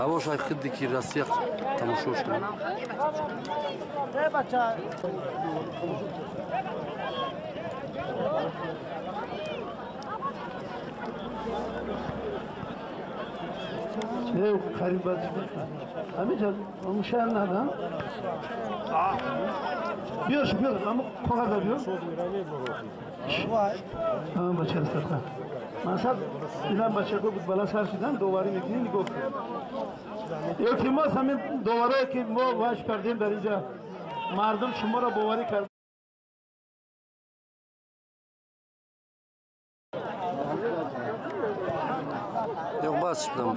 Авош ай хидди ки Россия тамошош кунад. Илтимос, ҳамин доварое ки мо ваш кардем дар инҷа, мардум шуморо боварӣ кард. Yo'q, bas shundan.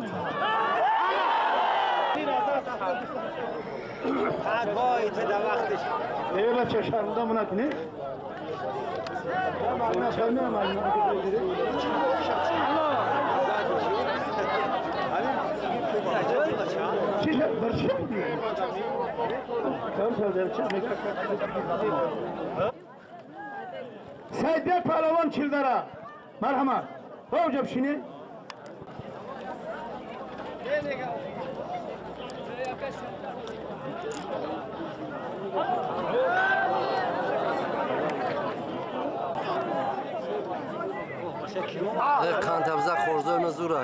Ey бача, шармда мунакунӣ? Сайдбек паҳлавон Чилдара, марҳамат, ҳоҷа бишинед. Қандабза хорзои мазура.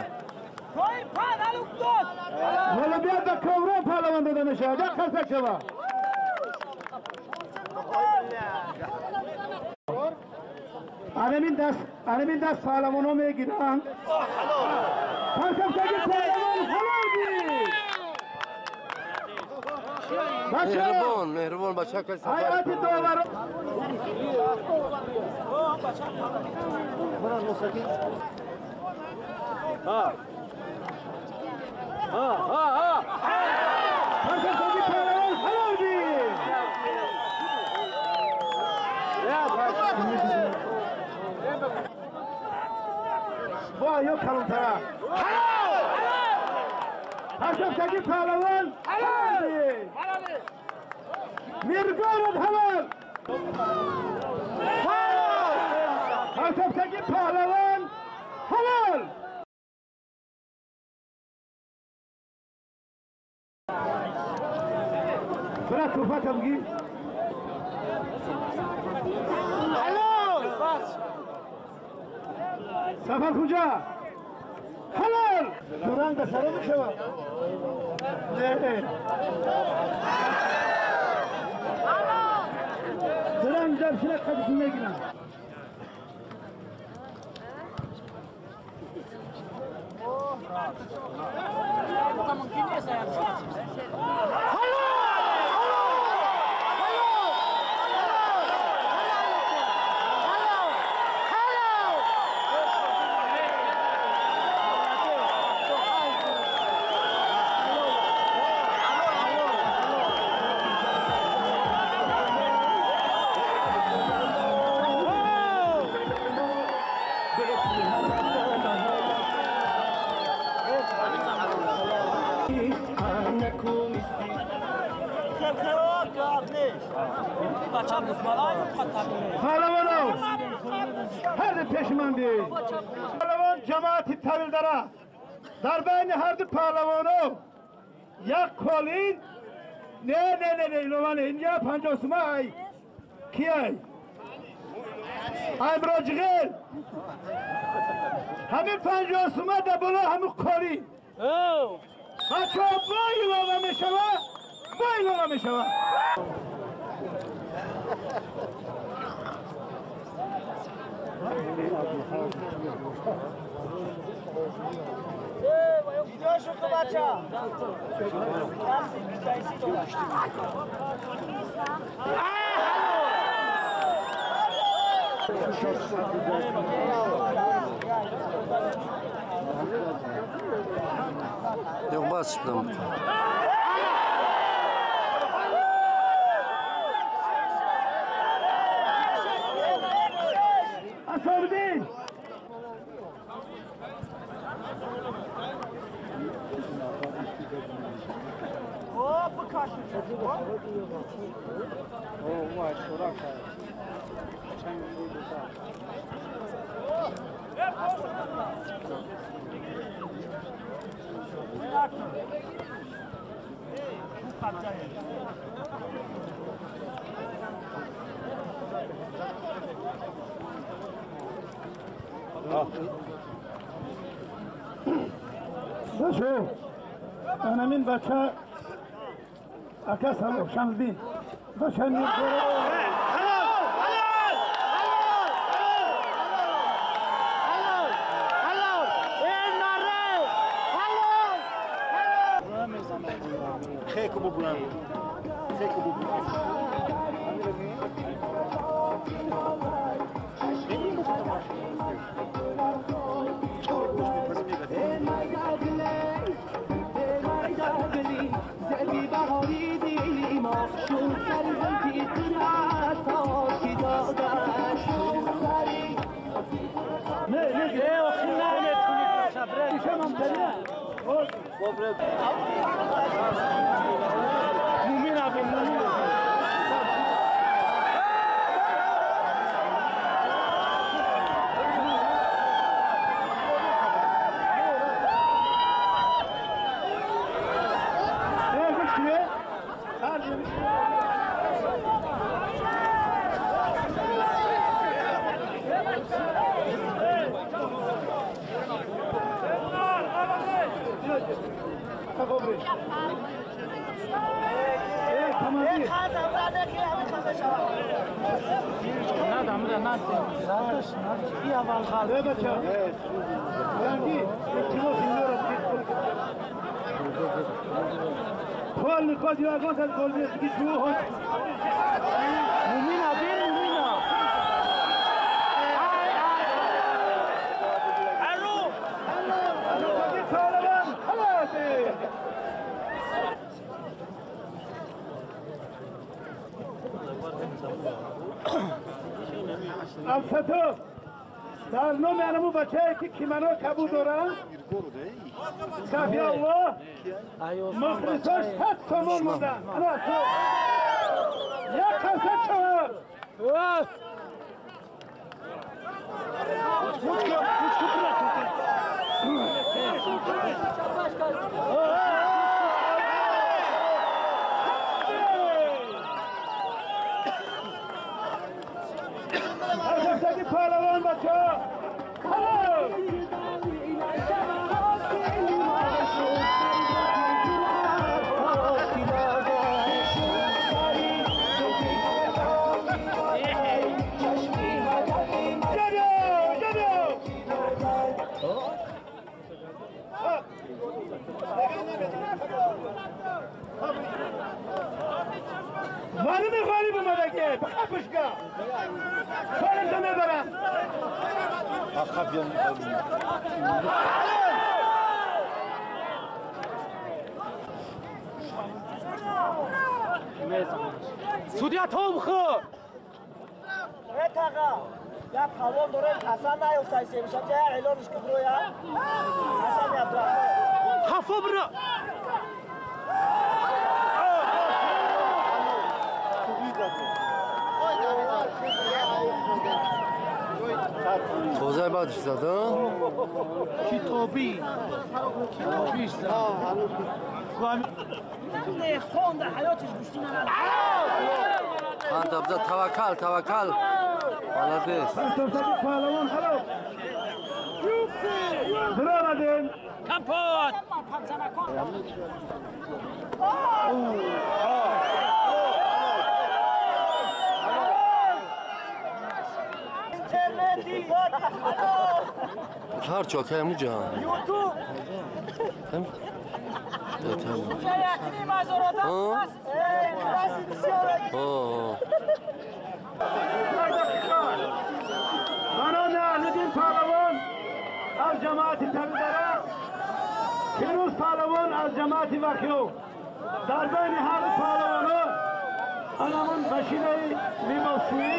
Ғолибият ба Коврон паҳлавон дода мешавад. Як қарсак шава. Анамин даст паҳлавонҳо мегиранд. Қарсактаги паҳлавон ҳалол бид. Меҳрубон, меҳрубон бача кай сафар. Ҳайати довар. Қарсактаги паҳлавон ҳалол бид. Во ё калонтара. Қарсактаги паҳлавон ҳалол бид. Миргоров ҳалол. Қарсактаги паҳлавон ҳалол. Брат, туҳфата бигир. Ҳалол. Сафар куҷа? Ҳалол. Дуранг ба сара мешавад. Дуранг ҷамшира қадиши мегирам. Паҳлавонов ҳарду пешман биёед. Паҳлавон ҷамоати Тавилдара дар байни ҳарду паҳлавонов як қолин. Не, не, не, не, илова не, инҷа 50 сума. Ай ки ай? Ай муроҷиғел. Ҳамин 50 сума дар боло ҳамин қолин. Бачаҳо, бо илова мешавад, бо илова мешавад. Yo'q, bas shundan. Асобиддин. Бачо, анамин бача ака Салох Шамсдин. Бача дар номи анаму бачае ки кимано кабуд доранд, сафи Аллоҳ мухлисош 100 сомон монданд. Як каса чавад. Паҳлавон бача. Маълуми ғолиб омадаги, ба қапушка. Солимта мебарам. Судья Томхо! Я палвон дорем, Ҳасан наёфтай семиша, я эълониш ки броя. Ҳасан Абдурахмон. Хафо бро! Тозаи бадиш зад, а? Китобӣ. Китобиш зад. Антабза таваккал, таваккал. Молодец. Паҳлавон ҳалок. Биромадем. Компот! Ҳар чока ҳамуҷа. Ютуб. Ба номи Аҳлиддин паҳлавон аз ҷамоати Табидара, Фирӯз паҳлавон аз ҷамоати Вахиё. Дар байни ҳар паҳлавоно анамон машинаи либосшӯӣ.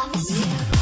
Love is you.